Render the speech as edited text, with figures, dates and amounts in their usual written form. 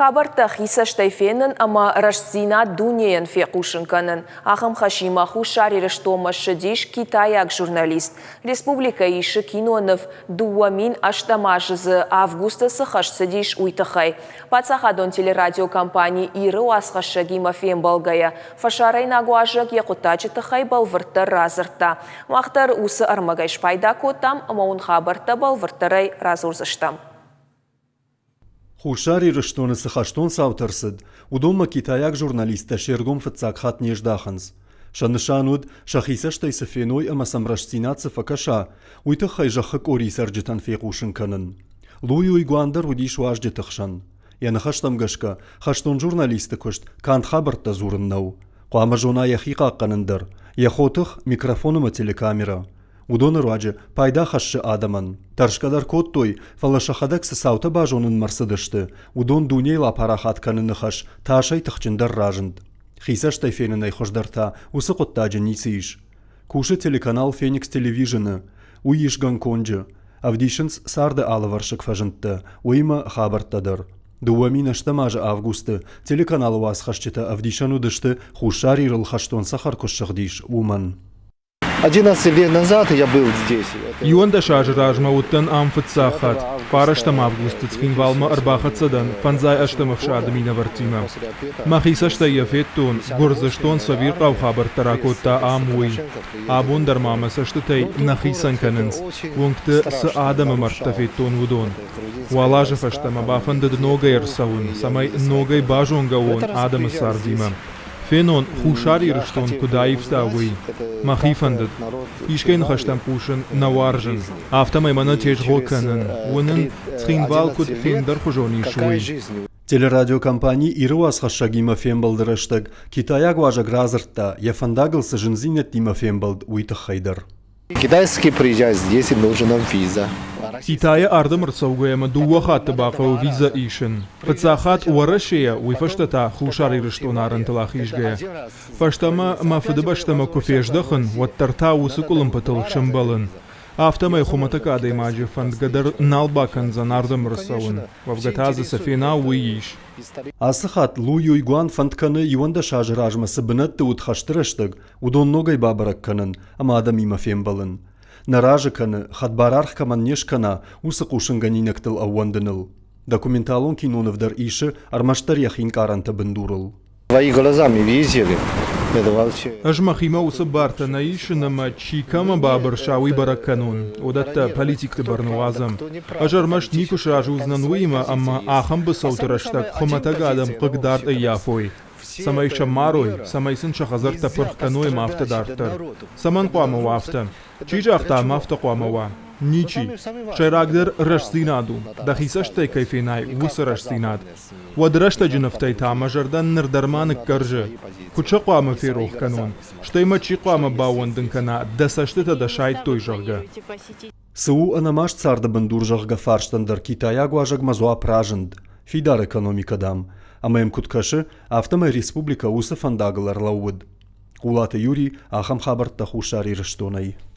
Хабӕрттӕ хи цӕстӕй фенын ӕмӕ рӕстдзинад дунейӕн фехъусын кӕнын. Ахӕм хӕсимӕ Хуссар Ирыстонмӕ ссыдис китайаг журналист. Республикӕйы исы киноныв 2008 азы дзы августы цы хӕст цыдис, уый тыххӕй. Паддзахадон телерадиокомпани Иры уацхӕссӕгимӕ фембӕлгӕйӕ, фӕсарӕйнаг уазӕг йӕ хъуыддаджы тыххӕй бӕлвырддӕр радзырдта. Мах дӕр уыцы ӕрмӕгӕй спайда кодтам ӕмӕ уын хабӕрттӕ бӕлвырддӕрӕй радзурдзыстӕм. Хуссар Ирыстоны цы хӕстон цаутӕ рцыд, уыдонмӕ китайаг журналисттӕ се ргом фыццаг хатт не здахынц. Сӕ нысан уыд, сӕхи цӕстӕй цы феной ӕмӕ сӕм рӕстдзинад цы фӕкӕса, уый тыххӕй зӕххы къорийы цӕрджытӕн фехъусын кӕнын. Лу Юйгуан дӕр уыдис уазджыты хсӕн. Йӕ ныхӕстӕм гӕсгӕ, хӕстон журналисты куыст канд хабӕрттӕ дзурын нӕу. Хъуамӕ зона йӕхи хъахъхъӕнын дӕр, йӕ хотых, микрофон ӕмӕ телекамерӕ. Уыдоны руаджы пайда хӕссы адӕмӕн. Тӕрсгӕ дӕр кодтой, фӕлӕ сӕхӕдӕг цы цаутӕ базонынмӕ рцыдысты, уыдон дунейыл апарахат кӕныны хӕс тасӕй тыхджындӕр разынд. Хи цӕстӕй фенынӕй хуыздӕр та уыцы хъуыддаджы ницы ис. Кусы телеканал Феникс Телевижн-ы. Уый ис Гонконджы. Ӕвдисынц царды алывӕрсыг фӕзындтӕ, уыимӕ хабӕрттӕ дӕр. 2008 азы августы телеканалы уацхӕсджытӕ ӕвдисӕн уыдысты Хуссар Ирыл хӕстон цӕхӕр куы ссыгъдис, уымӕн. 11 лет назад я был здесь. 11 азы размӕ уыдтӕн ам фыццаг хатт. Фарӕстӕм августы Цхинвалмӕ ӕрбахӕццӕ дӕн фӕндзай ӕстӕм ӕфсады минӕвӕрттимӕ. Мӕхи цӕстӕй йӕ федтон, Гуырдзыстон цы ӕвирхъау хабӕрттӕ ракодта ам, уый. Абон дӕр ма мӕ цӕстытӕй нӕ хицӕн кӕнынц, уынгты цы адӕмы мӕрдтӕ федтон, уыдон. Уал азы фӕстӕ мӕ бафӕндыд ногӕй ӕрцӕуын, цӕмӕй ногӕй базонгӕ уон адӕмы цардимӕ. Фенон, Хуссар Ирыстон куыд аивта, уый. Мӕхи фӕндыд. Искӕй ныхӕстӕм хъусын нӕ уарзын. Афтӕмӕй мӕнӕ тезгъо кӕнын, уынын, Цхинвал куыд фендӕрхуызон ис, уый. Телерадиокомпани Иры уацхӕссӕгимӕ фембӕлды рӕстӕг китайаг уазӕг радзырдта, йӕ фӕндагыл цы зындзинӕдтимӕ фембӕлд, уый тыххӕй дӕр. Китайский приезжает здесь, и нужна нам виза. Китайы ардӕм ӕрцӕугӕйӕ мӕ дыууӕ хатты бахъӕуы визӕ исын. Фыццаг хатт Уӕрӕсейӕ, уый фӕстӕ та Хуссар Ирыстоны арӕнтыл ахизгӕйӕ. Фӕстӕмӕ мӕ фыдыбӕстӕмӕ куы фездӕхын, уӕддӕр та уыцы къуылымпытыл сӕмбӕлын. Афтӕмӕй хуымӕтӕг адӕймаджы фӕндгӕ дӕр нал бакӕндзӕн ардӕм ӕрцӕуын. Уӕвгӕ та дзы цы фена, уый ис. Ацы хатт Лу Юйгуан фӕнд кӕны 11 азы размӕ цы бынӕтты уыд хӕсты рӕстӕг, уыдон ногӕй бабӕрӕг кӕнын ӕмӕ адӕмимӕ фембӕлын. Нӕ разы кӕны, хӕдбар аргъ кӕмӕн не скӕна, уыцы хъусынгӕнинӕгтыл ӕууӕндыныл. Документалон киноныв дӕр исы ӕрмӕстдӕр йӕхи ӕнкъарӕнты бындурыл. Твои глазами видели. Это вообще... Ӕз мӕхимӕ уыцы бартӕ нӕ исын ӕмӕ чи кӕмӕ бабырса, уый бӕрӕг кӕнон. Уыдӕттӕ политикты бӕрны уадзӕм. Ӕз ӕрмӕст никуы сразы уыдзынӕн уыимӕ, ӕмӕ ахӕм быцӕуты рӕстӕг хуымӕтӕг адӕм хъыгдард ӕййафой. Цӕмӕй сӕ марой, цӕмӕй сын сӕ хӕдзӕрттӕ пырх кӕной ӕмӕ афтӕ дарддӕр. Цӕмӕн хъуамӕ уа афтӕ? Чи загъта, ӕмӕ афтӕ хъуамӕ уа? Ничи. Сӕйрагдӕр рӕстдзинад у, дӕхи цӕстӕй кӕй фенай, уыцы рӕстдзинад. Уӕд рӕстӕджы нывтӕй та мӕ зӕрдӕ ныр дӕр ма ныккӕрзы. Куыд сӕ хъуамӕ ферох кӕнон? Стӕй мӕ чи хъуамӕ баууӕндын кӕна, дӕ цӕстытӕ дӕ сайдтой, зӕгъгӕ? Цы у ӕнӕмаст царды бындур, зӕгъгӕ, фарстӕн дӕр китайаг уазӕгмӕ дзуапп разынд: фидар экономикӕ, дам. Ӕмӕ йӕм куыд кӕсы, афтӕмӕй республикӕ уыцы фӕндагыл ӕрлӕууыд. Хъулаты Юрий ахӕм хабӕрттӕ Хуссар Ирыстонӕй.